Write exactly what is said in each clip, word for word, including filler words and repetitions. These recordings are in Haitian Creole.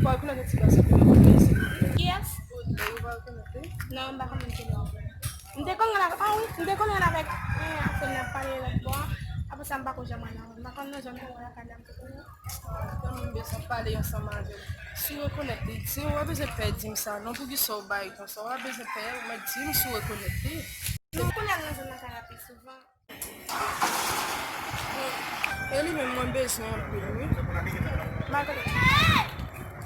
Fò w rekonèt yon ti gason ki nan kote isit. Kiyès? Ou pa rekonèt li? Non, m pa konn moun ki nan. M te konn wè l avèk, ah wi, m te konn wè l avèk, eh, afè n ap pale lòt bò a. Apre sa, m pa konn janm wè l ankò. M pa konn nan zòn mwen wè lakay la, m te konn wè. Ah, tèlman m bezwen pale ansanm avè w. Si w rekonèt li, di m, w pa bezwen pè di m sa non, poukisa w bay konsa, w pa bezwen pè, men di m si w rekonèt li. M te konn al nan zòn lakay la pi souvan. E li menm mwen bezwen anpil, wi. Ba kote.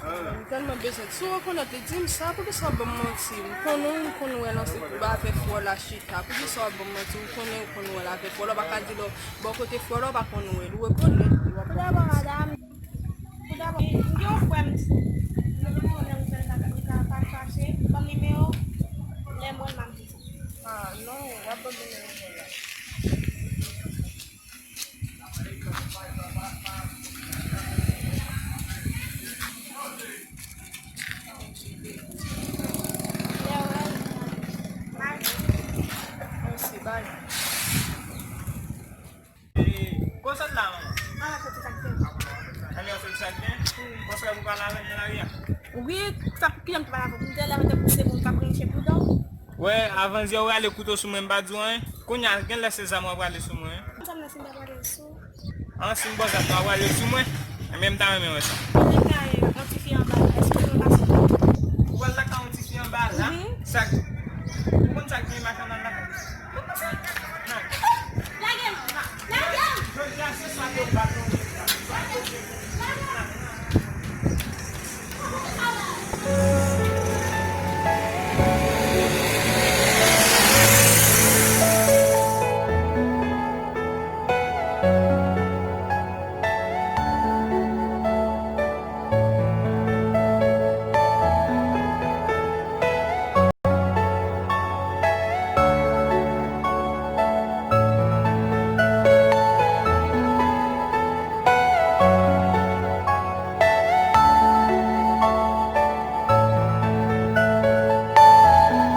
M tèlman bezwen. Si w rekonèt li, di m sa, poukisa w ap ban m manti? M konnen w, m konn wè l ansanm avè frè w la chita. Poukisa w ap ban m manti? Ou konnen ou konn wè l avè frè w la, w pa ka di lè w bò kote frè w la, w pa konn wè l. Ou rekonèt li, w ap ban m manti. Tout dabò, madanm. Tout dabò, m gen yon frè m, nou konnen m fè l ka, m ka pa fache, ban m nimewo w, lè m wè l, m ap di. Ah, non, w ap ban m nimewo frè w la. Mèsi, bay. Konsa la, manman. An, sa se sa k fè. Ann, se sa k fè. Konsa pou pale avè l nan lari a. Wi, sa pou ki jan m te pale avè w? Pou m te lè mwen te pouse pou m ka pran chen pou dan. Wè, avan yè ou rale kouto sou mwen, m pa di w anyen. Kounye a, genlè se zam w ap rale sou mwen. Zam nan si m ta pran l sou. An, si m ba w zam nan, w ap rale l sou mwen. Enben, m ta renmen wè sa. Ou te gaye yon ti fi anba la. Èske nou pa sou? Ou pral lakay yon ti fi anba la? Mhm. Sa k-, ou konn sa k gen machann nan lakay? Ou konn sa? Lage m! Lage m! Jodi a, se sa ke w bat yon nèg la. Lage m! Lage m!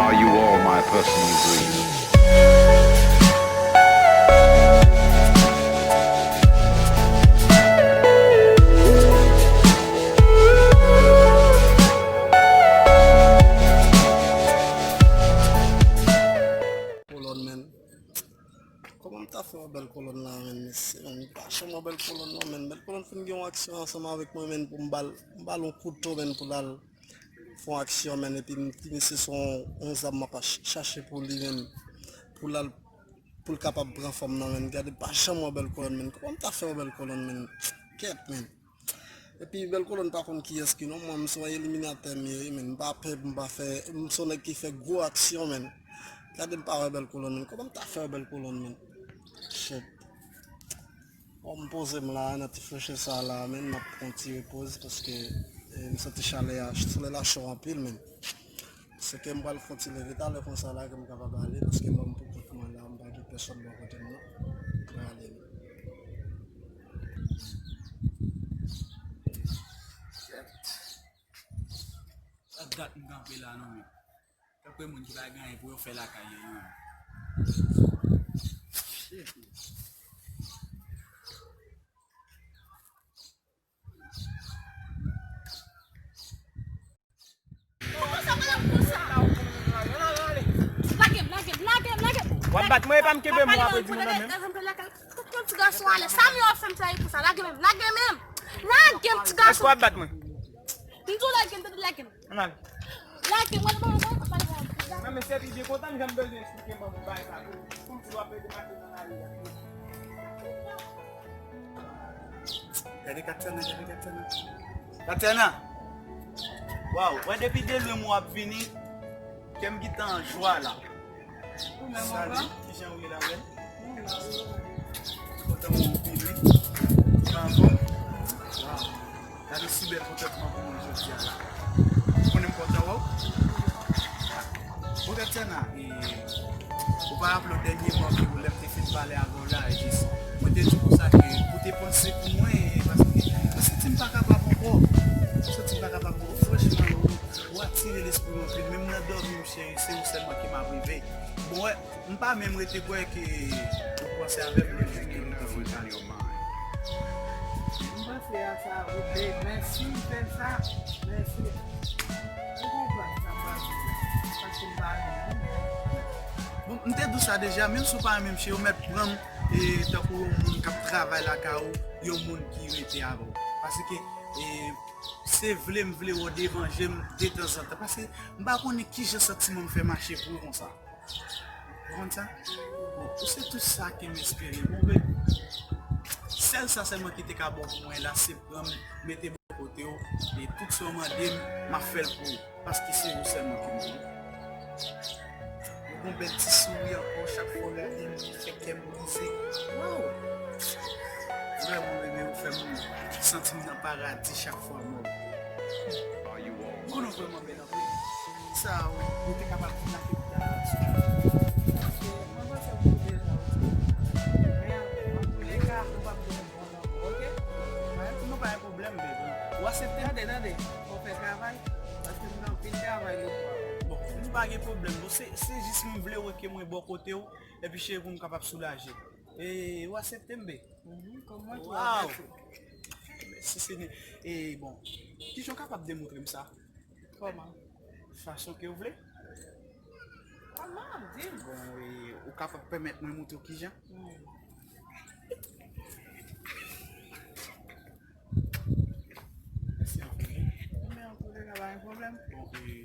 Are you all my personal dreams? Kolòn, man. Kòman m ta fè wè bèl kolòn la, menn, mesye, menn? M pa janm wè bèl kolòn, non, menn. Bèl kolòn fin gen yon aksyon ansanm avèk mwen, menn, pou m ba l, m ba l yon kouto, menn, pou l al fè yon aksyon, menn, epi m di mesye se yon, yon zam m ap ach-, chache pou li, menn, pou l al, pou l kapab pran fanm nan, menn. Gade, m pa janm wè bèl kolòn, menn. Kòman m ta fè wè bèl kolòn, menn? Kèt, menn. Epi bèl kolòn pa konn kiyès ki non, mwen, m se yon eliminatè m ye, wi, menn. M pa pè, m pa fè, m se yon nèg ki fè gwo aksyon, menn. Gade, m pa wè bèl kolòn, menn. Kòman m ta fè wè bèl kolòn, menn? Shit. Bon, m poze m la, nan ti freche sa la, menn, m ap pran ti repoz, paske, eh, m santi chalè a, solèy la cho anpil, menn. Se ke m pral fè yon ti leve talè konsa la, ke m kapab ale, paske mwen, m pou kont mwen la, m pa gen pèsòn bò kote m, non. Mwen ale, menn. Shit. Sa dat m kanpe la, non, menn. Tankou moun ki pa gen anyen pou yo fè lakay yo, yo. Shit. W ap bat mwen, e pa m kenbe men w apre di mwen nan men m. Tout yon ti gason ale. Sa m yo ap fè m sa e pou sa. Lage men m. Lage men m. Lage m ti gason. Èske w ap bat mwen? M di w lage m, tande lage m. Ann al. Lage m, wè, wè, wè, wè, wè. Nan men sèvi byen kontan, m janm bezwen eksplike manman bagay sa tou. Kòmsi w ap ede mache nan lari a. Gade Katiana, gade Katiana. Katiana! Waw, wè depi de lwen mwen ap vini, kè m gentan an jwa la. Salut, kijan w ye la bèl? Kontan wè w anpil wi. Ou anfòm? Waw. Gade si bèl kontantman pou mwen jodi a la. Ou konnen m kontan wè w. Bon, Katiana, e, ou pa raple w dènyèman ke lè m te fin pale avè w la, e jis, mwen te di w konsa ke pou te panse pou mwen, e, paske mwen santi m pa kapab ankò. Mwen santi m pa kapab ankò. Franchman, ou, ou atire lespri m anpil. Menm nan dòmi m, cheri, se ou sèlman ke m ap reve. Bon, wè, m pa menm rete kwè ke ou panse avè m lè ke nou te fin pale. M panse a sa, Woodley. Mèsi, m fè sa. Mèsi. Ou konprann sa m pral di la. Paske m pa renmen. Bon, m te di w sa deja, menm si w pa renmen m, cheri, ou mèt pran m, e, tankou yon moun k ap travay lakay ou, yon moun ki rete avè w. Paske, e, se vle m vle wè w devan je m detanzantan. Paske m pa konnen kijan santiman m fè mache pou ou konsa. Ou konn sa? Bon, ou se tout sa ke m espere. Bon, baby. Sèl sa sèlman ki te ka bon pou mwen la, se pran m, mete m bò kote w, e tout sa w mande m, m ap fè l pou ou. Paske se ou sèlman ke m gen. Ou gon bèl ti souri ankò, chak fwa w gade m, ou fè kè m brize. Waw! Vrèman, bebe, ou fè m santi m nan paradi chak fwa m wè w. Ou konnen w vrèman bèl anpil. Sa, ou, ou te kapab di m nan ki bout la. Paske mwen panse m tou deja, ou di. Men, antouleka, ou p ap gen yon bon lanmou, oke? Mwen, nou pa gen pwoblèm, baby. Ou aksepte m? Tande, tande. Fò w fè travay, paske m gen anpil travay lòt bò a. Bon, nou pa gen pwoblèm, non. Se, se jis m vle wè ke mwen bò kote w, epi cheri pou m kapab soulaje. E, ou aksepte m, be? Mhm, kòm mwen tou avèk ou. Mèsi, Senyè. E, bon, kijan w kapab demontre m sa? Kòman? Fason ke w vle. Kòman w ap di m? Bon, e, ou kapab pèmèt mwen montre w kijan? Hmm. Mèsi anpil, wi. Men antouleka, pa gen pwoblèm. Bon, e,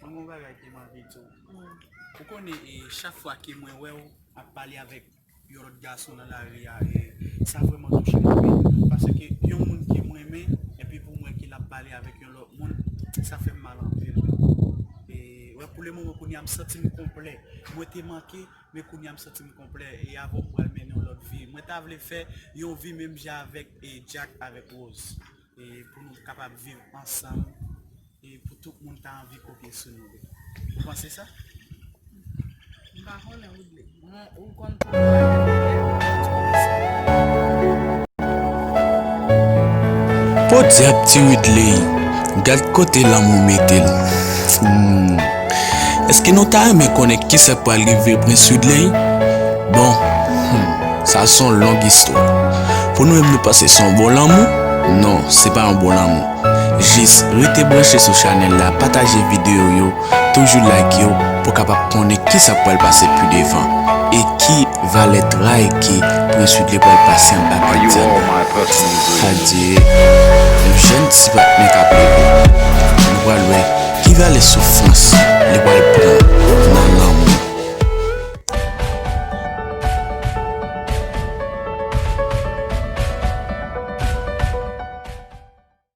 mwen gen yon bagay ke m anvi di w. Hmm. Ou konnen, e, chak fwa ke mwen wè w ap pale avèk yon lòt gason nan lari a, e, sa vrèman touche m anpil. Paske yon moun ke m renmen, epi pou m wè ke l ap pale avèk yon lòt moun, sa fè m mal anpil. E, wè, pou le moman, kounye a, m santi m konplè. Mwen te manke, men kounye a, m santi m konplè. E avè w, m pral mennen yon lòt vi. Mwen ta vle fè yon vi menm jan avèk, e, Jack avèk Rose. E pou nou kapab viv ansanm. E pou tout moun ta anvi kopye sou nou. Ou panse sa? M pa konnen, Woodley. Mwen, ou konn tou. Podyab, Ti Woodley, gad kote lanmou mete l. Hmm. Èske nou ta renmen konnen kisa k pral rive Prince Woodley? Bon, hmm, sa se yon long istwa. Pou nou menm, nou panse se yon bon lanmou? Non, se pa yon bon lanmou. Jis rete branche sou chanèl la, pataje videyo yo, toujou like yo pou w kapab konnen kisa k pral pase pi devan e ki valè tray ke Prince Woodley pral pase anba Katiana. Adye, yon jèn ti patnè k ap leve. Nou pral wè ki valè soufrans li